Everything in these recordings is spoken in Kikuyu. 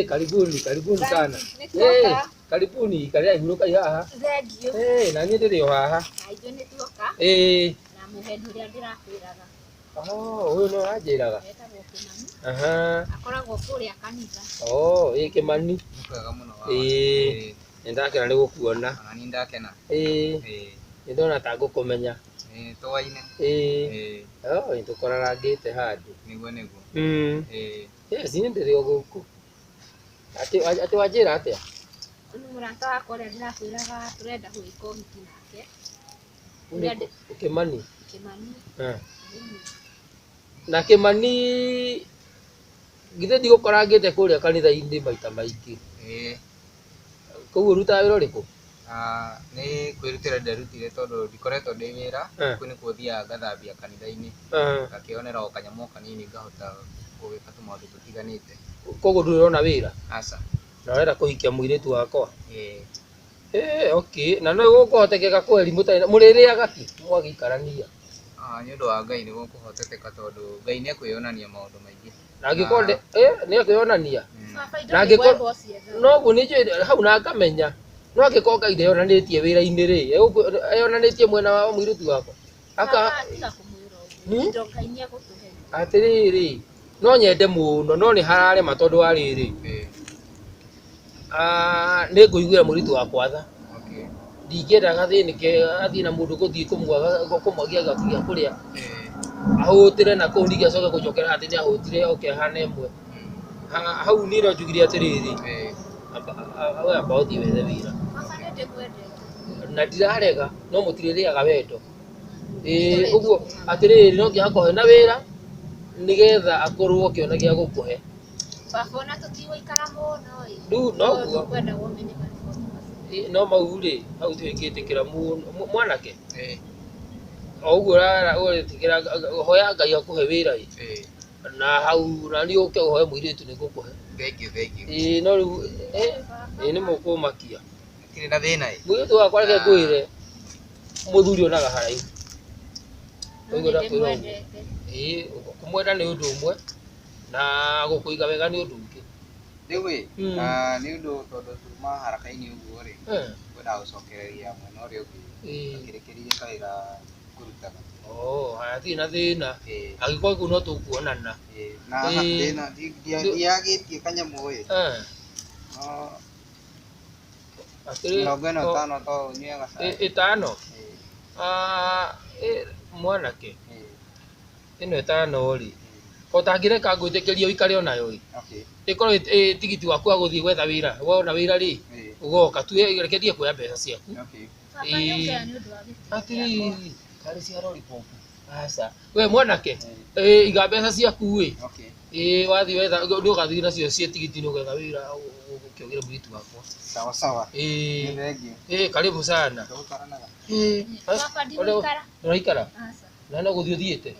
Karibuni, karibuni sana. Nĩ tuoka. Karibuni, ikarĩrai hurũkai haha. Thengiũ. Na niĩ ndĩrĩ o haha. Na ithuĩ nĩ tuoka. Na mũgeni ũrĩa ndĩrakwĩraga. Oh, ũyũ nĩ ũranjĩraga. Etagwo Kĩmani. Aha. Akoragwo kũrĩa kanitha. Oh, ĩ Kĩmani. Nĩ kwega mũno wa. Nĩ ndakena nĩ gũkuona. Ona niĩ ndakena. Nĩ ndona ta ngũkũmenya. Tũwaine. Oh, nĩ tũkorarangĩte handũ. Nĩguo nĩguo. Yes, niĩ ndĩrĩ o gũkũ. Atĩ wanjĩra atĩa? Nĩ mũrata wakwa ũrĩa ndĩrakwĩraga tũrenda gwĩka ũhiki nake. Ũrĩa Kĩmani. Kĩmani. Na Kĩmani githĩ ndigũkorangĩte kũrĩa kanitha-inĩ maita maingĩ. Koguo ũrutaga wĩra ũrĩkũ? Nĩ kwĩrutĩra nderutire tondũ ndikoretwo ndĩ wĩra. Kũu nĩkuo thiaga ngathambia kanitha-inĩ. Ngakĩonera o kanyamũ kanini ngahota gũgĩka tũmaũndũ tũtiganĩte. Koguo ndũrĩ ũrona wĩra? Aca. Na ũrenda kũhikia mũirĩtu wakwa? Okay. Na no gũkũhotekeka kweri mũtarĩ mũrĩrĩaga kĩ mwagĩikarania? Nĩ ũndũ wa Ngai nĩ gũkũhotekeka tondũ Ngai nĩ ekwĩyonania maũndũ maingĩ. Na angĩkorwo nĩ ekwĩyonania? Baba indo Na nĩ angĩkorwo gwethwo ciethagwo. noguo nĩ njũĩ hau na ngamenya. No angĩkorwo Ngai ndeyonanĩtie wĩra-inĩ rĩ, eyonanĩtie mwena wa mũirĩtu wakwa. Baba tiga kũmwĩra ũguo. Indo Ngai nĩ egũtũhe. Atĩrĩrĩ, no nyende mũno no nĩ hararema tondũ wa rĩrĩ. Nĩ ngũiguĩra mũirĩtu wakwa tha. Ndingĩenda gathĩnĩke athiĩ na mũndũ gũthiĩ kũmwagia gĩa kũrĩa. Ahũtĩre na kũu ningĩ acoke gũcokera atĩ nĩ ahũtire oke ahane ĩmwe. Hau niĩ no njugire atĩrĩrĩ, we amba ũthiĩ wethe wĩra. Baba nĩ ndĩmwendete. Na ndirarega no mũtirĩrĩaga wendo. Ũguo atĩrĩrĩ no nginya akũhe na wĩra nĩgetha akorwo akĩona gĩa gũkũhe. Baba ona tũtigũikara mũno ĩ. Rĩu noguo. Tũkwenda ũmenye mariboti macio. No mau rĩ, hau tũngĩtĩkĩra mwanake. O ũguo ũretĩkĩra hoya Ngai akũhe wĩra ĩ. Na hau na niĩ ũke ũhoe mũirĩtu nĩ ngũkũhe. Thank you, thank you. No rĩu nĩ mũkũmakia. Hatirĩ na thĩna ĩ. Mũirĩtu wakwa reke ngwĩre mũthuri onaga haraihu. No Ũguo nĩ ndakwĩra ũguo. ndĩmwendete. Kũmwenda nĩ ũndũ ũmwe na gũkũiga wega nĩ ũndũ ũngĩ. Rĩu ĩ, nĩ ũndũ tondũ tuma haraka-inĩ ũguo rĩ, ngwendaga gũcokereria mwena ũrĩa ũngĩ. Ngakĩrĩkĩria kawĩra ngũrutaga. Oh, hatirĩ na thĩna. Angĩkorwo kũu no tũkuonana. Na thĩna ndiagĩtie kanyamũ ĩ. No Atĩrĩ, 55 to ũnyue gacai. Ĩtano? Mwanake. Ĩno ĩtano rĩ. Ũtangĩreka ngwĩtĩkĩrie ũikare onayo ĩ. Ĩkorwo ĩ tigiti waku wa gũthiĩ gwetha wĩra. Wona wĩra rĩ, ũgoka tu reke thiĩ kuoya mbeca ciaku. Baba nĩ ũkĩoya nĩ ũndũ wa gĩtĩo gĩakwa. Atĩrĩrĩ, karĩ cia lollipop. Aca. We mwanake, iga mbeca ciaku ĩ. Wathiĩ wetha, nĩ ũgathiĩ nacio ciĩ tigiti nĩ ũgetha wĩra ũkĩogere mũirĩtu wakwa. Sawa sawa. Nĩ thengiũ. Karibu sana. Tũgũtwaranaga. Baba ndigũikara. Ndũraikara? Aca. Na no gũthiĩ ũthiĩte?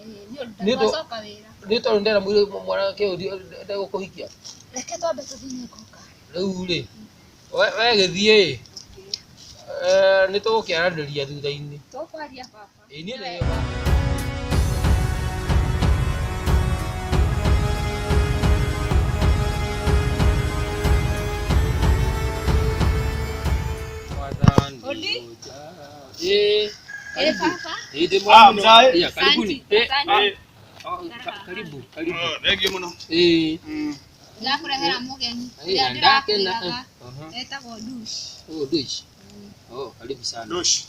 Nĩ ũndũ ndagwacoka wĩra. Nĩ tondũ ndĩrenda mwanake ũyũ ndegũkũhikia. Reke twambe tũthiĩ nĩ ngoka. Rĩu rĩ, we gĩthiĩ ĩ. Nĩ tũgũkĩaranĩria thutha-inĩ. Tũkwaria baba. Niĩ ndĩrĩ o haha. Odi? Baba. Mzae. Karibuni. Asante. Karibu, karibu. Thengiũ mũno. Ndakũrehera mũgeni. Ũrĩa ndĩrakwĩraga. Etagwo Dush. Oh, Dush. Oh, karibu sana. Dush.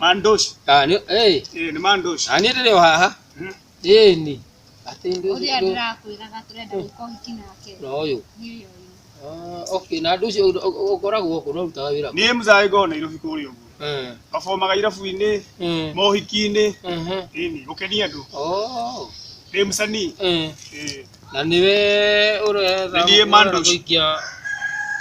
Man Dush. Nĩ Man Dush. Niĩ ndĩrĩ o haha. Ni. Atĩ Ũrĩa ndĩrakwĩraga tũrenda gwĩka ũhiki nake. No ũyũ. Nĩ ũyũ. Okay, na Dush ũkoragwo kũ no ũrutaga wĩra kũ? Niĩ mzae ngoragwo Nairobi kũrĩa ũguo. Performaga irabu-inĩ, mohiki-inĩ, ĩni, gũkenia andũ. Ndĩ mũcanii. Na nĩwe ũretha Nĩ niĩ Man Dush. kũhikia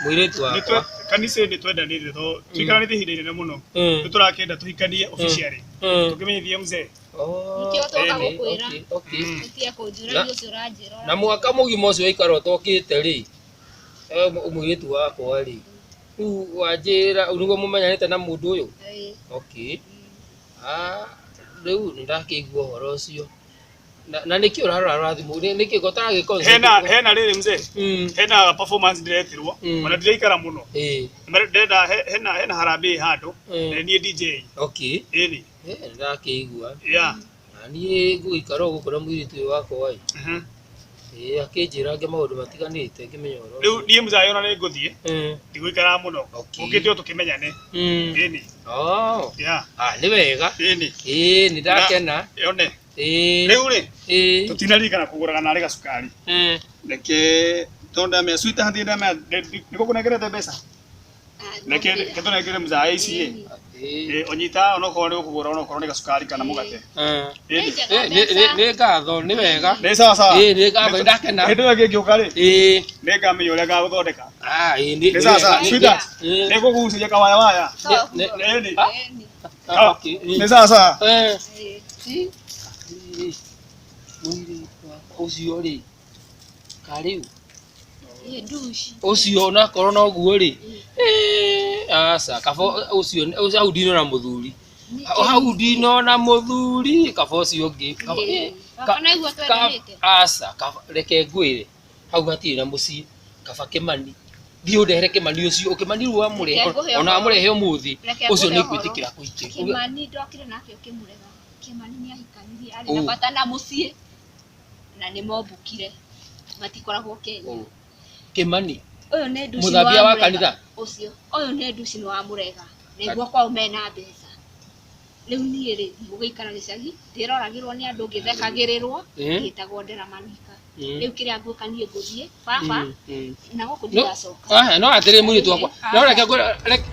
mũirĩtu wakwa. Kanitha-inĩ twendanĩte tondũ tũikaranĩte ihinda inene mũno. Nĩ tũrakĩenda tũhikanie officially. Tũkĩmenyithie mzee. Nĩkĩo twoka gũkwĩra. Ũtige kũnjũra ũcio ũranjĩra. Na mwaka mũgima ũcio waikara ũtokĩte rĩ, mũirĩtu wakwa rĩ, rĩu wanjĩra nĩguo mũmenyanĩte na mũndũ ũyũ? Okay. Rĩu nĩ ndakĩigua ũhoro ũcio. Na nĩkĩ ũrarora rora thimũ? Nĩkĩ ũtaragĩka? Hena hena rĩrĩ mzee, hena performance ndĩretirwo, ona ndiraikara mũno. Ndĩrenda hena hena harambee handũ, na niĩ DJ. Okay. Ĩni. Ndakĩigua. Yeah. Na niĩ ngũgĩikara o gũkũ na mũirĩtu ũyũ wakwa ĩ. Ĩĩ, akĩnjĩrange maũndũ matiganĩte ngĩmenya ũhoro. Rĩu niĩ mzee ona nĩ ngũthiĩ, ndigũikara mũno. Ũkĩte o tũkĩmenyane. Ĩni. Oh. Yeah. Ah, nĩ wega. Ĩni. Ĩĩ, nĩ ndakena. Yone. Ĩĩ. Rĩu rĩ, Ĩĩ. tũtinarikana kũgũraga narĩ gacukari. Reke tondũ ndamenya sweetheart hatirĩ ndamenya nĩgũkũnengerete mbeca. Reke reke tũnengere mzee ici ĩ. Ĩ, ũnyita onokorwo nĩ ũkũgũra onokorwo nĩ gacukari kana mũgate. Ĩni. Nĩ ngatho, nĩ wega. Nĩ sawa sawa. Ĩĩ, nĩ ngatho, nĩ ndakena. Hĩndĩ ĩyo ĩngĩ ngĩũka rĩ, Ĩĩ. nĩ ngamenya ũrĩa ngagũthondeka. Ah, ĩĩ, nĩ Nĩ sawa sawa. nĩ- Sweetheart, Ĩĩ. nĩ ngũkũgucĩria kawaya waya. Nĩ- Ĩni. Ah, okay. Nĩ sawa sawa. Mũirĩtu wakwa ũcio rĩ, karĩu Ĩ, nduci. Ũcio onakorwo noguo rĩ, aca, kaba ũcio ũcio hau ndinona mũthuri, hau ndinona mũthuri, kaba ũcio ũngĩ. Baba naigua twendanĩte. Aca, kaba reke ngwĩre, hau hatirĩ na mũciĩ, kaba Kĩmani. Thiĩ ũndehere Kĩmani ũcio, Kĩmani rĩu wamũrehe, Reke ngũhe ona ũhoro. wamũrehe ũmũthĩ, Reke ũcio ngũhe nĩ ũhoro. ngwĩtĩkĩra kũhikia. Kĩmani ndokire nake ũkĩmũrega. Kĩmani nĩ ahikanirie arĩ na Ũ. bata na mũciĩ na nĩ mombũkire, matikoragwo Kenya. Ũ. Kĩmani. Ũyũ nĩ nduci nĩ Mũthambia wa wamũrega. kanitha? Ũcio. Ũyũ nĩ nduci nĩ wamũrega. Nĩguo kwao mena mbeca. Rĩu niĩ rĩ, ngũgĩikara gĩcagi, ndĩroragĩrwo nĩ andũ ngĩthekagĩrĩrwo, ngĩtagwo nderamanika. Rĩu kĩrĩa ngwĩka niĩ ngũthiĩ, baba, na gũkũ No, ndigacoka. no atĩrĩ mũirĩtu wakwa, no reke ngwĩre, reke